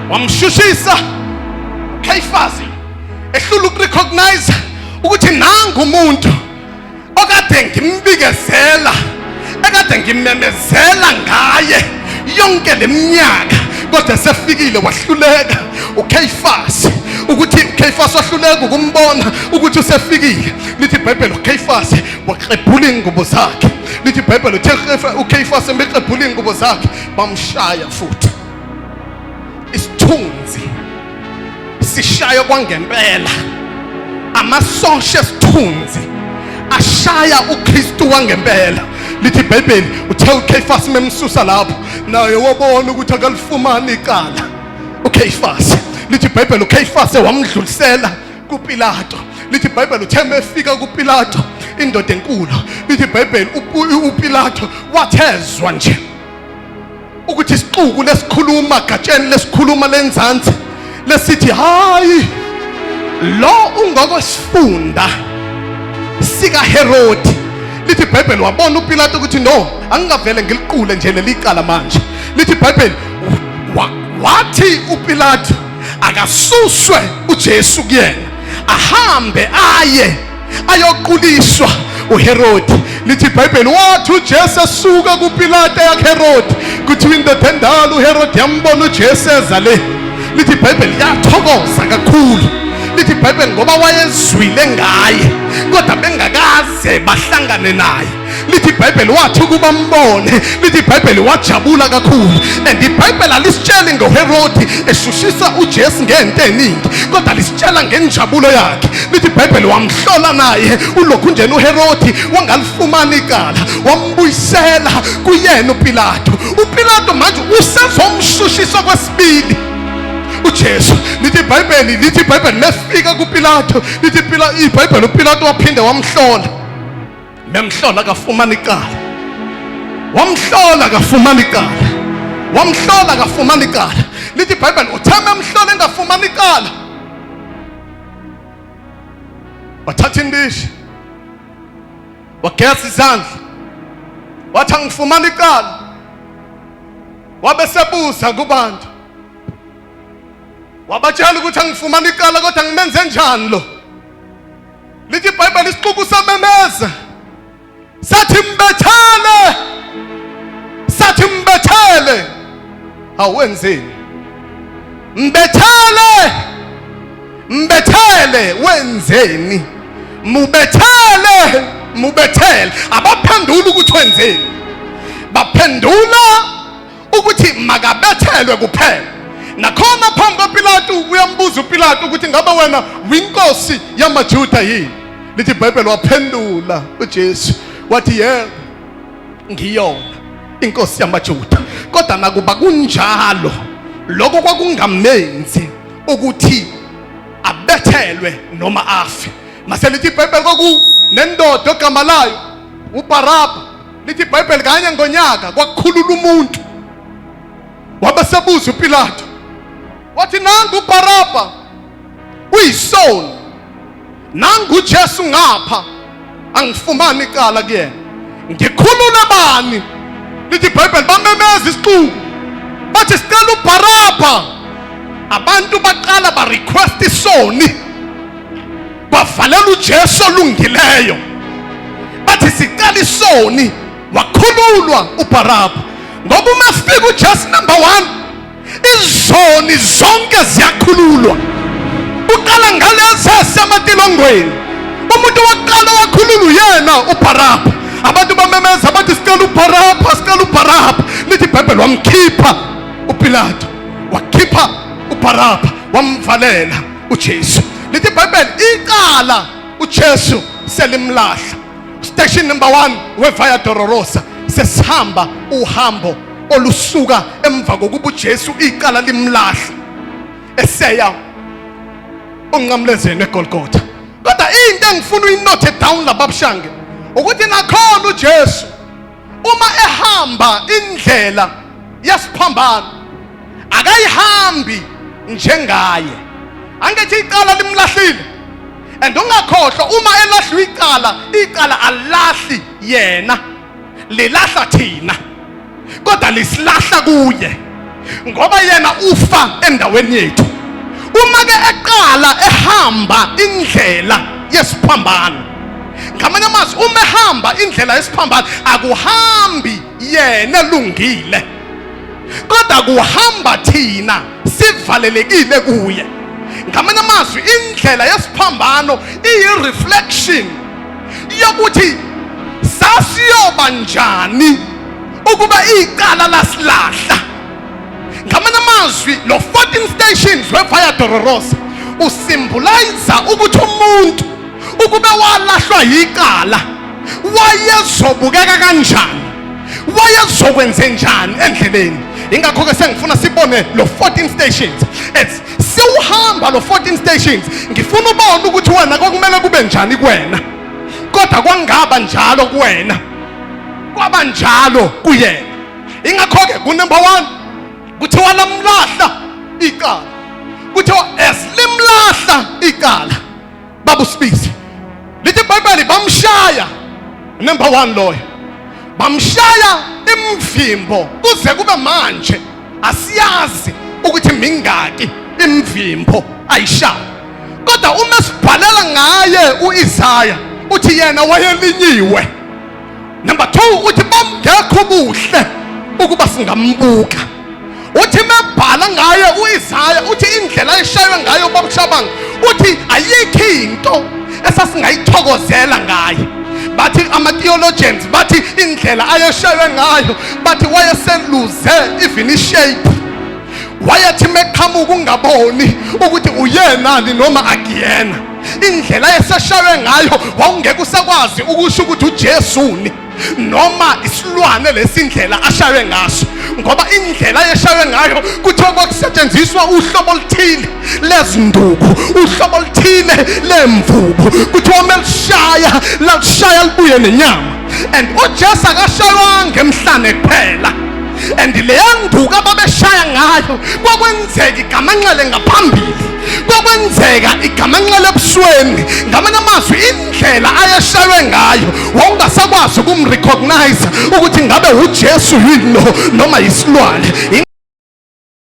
Wamshushisa Caiaphas, ehlula ukurecognize ukuthi nangu umuntu okade ngimbikezela, ekade ngimemezela ngaye yonke leminyaka, kodwa sefikile. Wahluleka uCaiaphas ukuthi, uCaiaphas wahluleka ukumbona ukuthi usefikile. Lithi iBhayibheli uCaiaphas waqebhula ingubo zakhe. Lithi iBhayibheli uthe uCaiaphas emeqebhula ingubo zakhe, bamshaya futhi. Isithunzi sishaya kwangempela, amasosha esithunzi ashaya uKristu wangempela. Lithi iBhayibheli uthe uCaiaphas memsusa lapho, naye wabona ukuthi akalifumani icala uCaiaphas. Lithi iBhayibheli uCaiaphas wamdlulisela kuPilato. Lithi iBhayibheli uthe mefika kuPilato, indoda enkulu, lithi iBhayibheli uPilato wathezwa nje ukuthi isixuku lesikhuluma gatsheni lesikhuluma lenzansi lesithi, hayi, lo ungokwesifunda sikaHerodi. Lithi iBhayibheli wabona uPilato ukuthi no, angingavele ngiliqule nje leli cala manje. Lithi iBhayibheli wathi uPilato akasuswe uJesu kuyena, ahambe aye ayoquliswa uHerodi. Lithi iBhayibheli wathi uJesu esuka kuPilate yakHerodi, kuthiwa indoda endala uHerodi yambona uJesu eza le. Lithi iBhayibheli yathokoza kakhulu. Lithi iBhayibheli ngoba wayezwile ngaye kodwa bengakaze bahlangane naye. Lithi iBhayibheli wathi ukuba mbone, lithi iBhayibheli wajabula kakhulu. And iBhayibheli alisitsheli ngoHerodi eshushisa uJesu ngento eningi, kodwa lisitshela ngenjabulo yakhe. Lithi iBhayibheli wamhlola naye ulokhu njena uHerodi, wangalifumana icala, wambuyisela kuyena uPilato. UPilato manje usezomshushisa kwesibili uJesu. Lithi iBhayibheli, lithi iBhayibheli lefika kuPilato, lithi iBhayibheli uPilato waphinde wamhlola, memhlola kafumana icala, wamhlola kafumana icala, wamhlola kafumana icala. Lithi iBhayibheli uthe memhlola engafumana icala, wathatha indishi wageza izandla, wathi angifumana icala. Wabe sebuza kubantu, wabatshela ukuthi angifumana icala, kodwa ngimenze njani lo? Lithi iBhayibheli isixuku samemeza sathi, mbethele, sathi mbethele. Awenzeni? Mbethele, mbethele. Wenzeni? Mubethele, mubethele. Abaphendula ukuthi wenzeni, baphendula ukuthi makabethelwe kuphela. Nakhona phambi kwaPilato uyambuza uPilato ukuthi ngabe wena winkosi yamaJuda yini? Lithi iBhayibheli waphendula uJesu wathi, yebo, ngiyona inkosi yamaJuda. Kodwa nakuba kunjalo, lokho kwakungamenzi ukuthi abethelwe noma afe. Mase lithi iBhayibheli kwaku nendoda ogama layo uBaraba. Lithi iBhayibheli kanye ngonyaka kwakukhulula umuntu. Wabe sebuza uPilato wathi, nangu uBaraba uyisoni, nangu uJesu ngapha, angifumani icala kuyena, ngikhulule bani? Lithi iBhayibheli bamemeza isixuku bathi, sicela uBaraba. Abantu baqala ba request isoni, bavalela uJesu olungileyo, bathi sicela isoni, wakhululwa uBaraba. Ngoba uma fika uJesu, number 1, izoni zonke ziyakhululwa. Uqala ngalezi esematilongweni. Umuntu wokuqala wakhulula uyena uBaraba. Abantu bamemeza bathi, sicela uBaraba, sicela uBaraba. Lithi iBhayibheli wamkhipha uPilato, wakhipha uBaraba, wamvalela uJesu. Lithi iBhayibheli icala uJesu selimlahla. Station number 1 weVia Dolorosa, sesihamba uhambo olusuka emva kokuba uJesu icala limlahla eseya onqamlezeni eGolgotha. Kodwa into engifuna uyinote down lababushange ukuthi nakhona uJesu uma ehamba indlela yesiphambano akayihambi njengaye. Angithi icala limlahlile? And ungakhohlwa, uma elahlwa icala, icala alahli yena, lilahla thina, kodwa lisilahla kuye. Ngoba yena ufa endaweni yethu. Uma ke eqala ehamba indlela yesiphambano, ngamanye amazwi, uma ehamba indlela yesiphambano, akuhambi yena elungile, kodwa kuhamba thina sivalelekile kuye. Ngamanye amazwi, indlela yesiphambano iyi-reflection yokuthi sasiyoba njani ukuba icala lasilahla. Ngamanye amazwi, lo 14 stations we-Via Dolorosa usymbolize ukuthi umuntu ukube walahlwa yicala wayezobukeka kanjani, wayezokwenze njani endleleni. Ingakho-ke sengifuna sibone lo 14 stations. As siwuhamba lo 14 stations, ngifuna ubone ukuthi wena kwakumele kube njani kuwena, kodwa kwangaba njalo kuwena, kwaba njalo kuyena. Ingakho-ke kunumber 1 kuthiwa lamlahla icala, kuthiwa esilimlahla icala. Baba uSibisi, lithi iBhayibheli bamshaya number 1 loyo, bamshaya imvimbo kuze kube manje asiyazi ukuthi mingaki imvimbo ayishaya, kodwa uma sibhalela ngaye uIsaya uthi yena wayelinyiwe. Number 2 uthi bamngekho ubuhle ukuba singambuka. Uthi mebhala ngaye uIsaya uthi indlela eshaywe ngayo babushabanga, uthi ayikho into esasingayithokozela ngaye. Bathi ama-theologians bathi indlela ayeshaywe ngayo, bathi wayeseluze even ishape, wayethi meqhamuka ungaboni ukuthi uyenani noma akuyena. Indlela ayeseshaywe ngayo wawungeke usakwazi ukusho ukuthi uJesu ni noma isilwane lesindlela ashaywe ngaso, ngoba indlela ayeshaywe ngayo kuthiwa kwakusetshenziswa uhlobo oluthile lezinduku, uhlobo oluthile lemvubu, kuthiwa melishaya lalishaya libuye nenyama. And uJesu akashaywanga emhlane kuphela, and leya nduku ababeshaya ngayo kwakwenzeka igamanxele ngaphambili, kwakwenzeka igamanxele ebusweni. Ngamanye amazwi, indlela ayeshaywe ngayo wawungasakwazi ukumrecognize ukuthi ngabe uJesu yini lo noma yisilwane.